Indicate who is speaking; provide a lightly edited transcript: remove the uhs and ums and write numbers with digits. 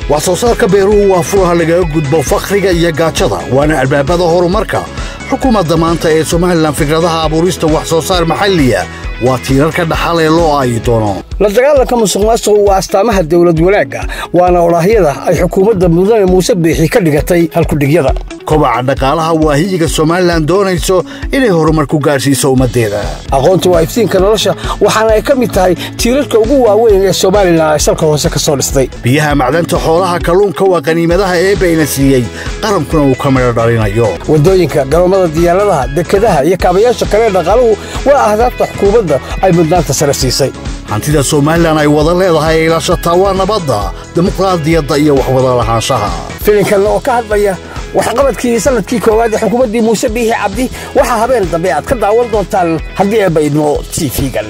Speaker 1: Wax soo saarka beeruhu waa furaha lagaga gudbo fakhriga iyo gaajada, waana albaabada horumarka. Xukuumadda maanta ee Somalilan fikradaha abuurista wax soo saar maxalliya waa tiirarka dhaxal ee loo aayi doono.
Speaker 2: La dagaalanka musuqmaasuqu waa astaamaha dowlad wanaagga, waana odhaahyada ay xukuumadda Mudane Muuse Biixi ka dhigatay halkudhigyada.
Speaker 1: Kobaca dhaqaalaha waa hiyiga Somalilan doonayso inay horumar ku gaadhsiiso ummaddeeda.
Speaker 2: Aqoontu waa iftiinka nolosha, waxaana ay ka mid tahay tiirarka ugu waaweyn ee Somalilan ay salka hoose ka soo dhistay.
Speaker 1: Biyaha, macdanta, xoolaha, kalluunka waa qaniimadaha Eebbayna siiyey, qarankuna uu ka midho dhalinayo.
Speaker 2: Waddooyinka, garoomada diyaaradaha, dekedaha iyo kaabayaasha kale ee dhaqaaluhu waa ahdaafta xukuumadda ay mudnaanta sare siisay.
Speaker 1: Hantida Somalilan ay wada leedahay ee ilaashataa waa nabadda, dimuqraadiyadda iyo waxwada lahaanshaha.
Speaker 2: Filinkan oo ka hadlaya waxqabadkii sanadkii koowaad ee xukuumaddii Muuse Biixi Cabdi waxaa habeen dambe aad ka daawan doontaan, haddii Eebba idmo, TV-gan.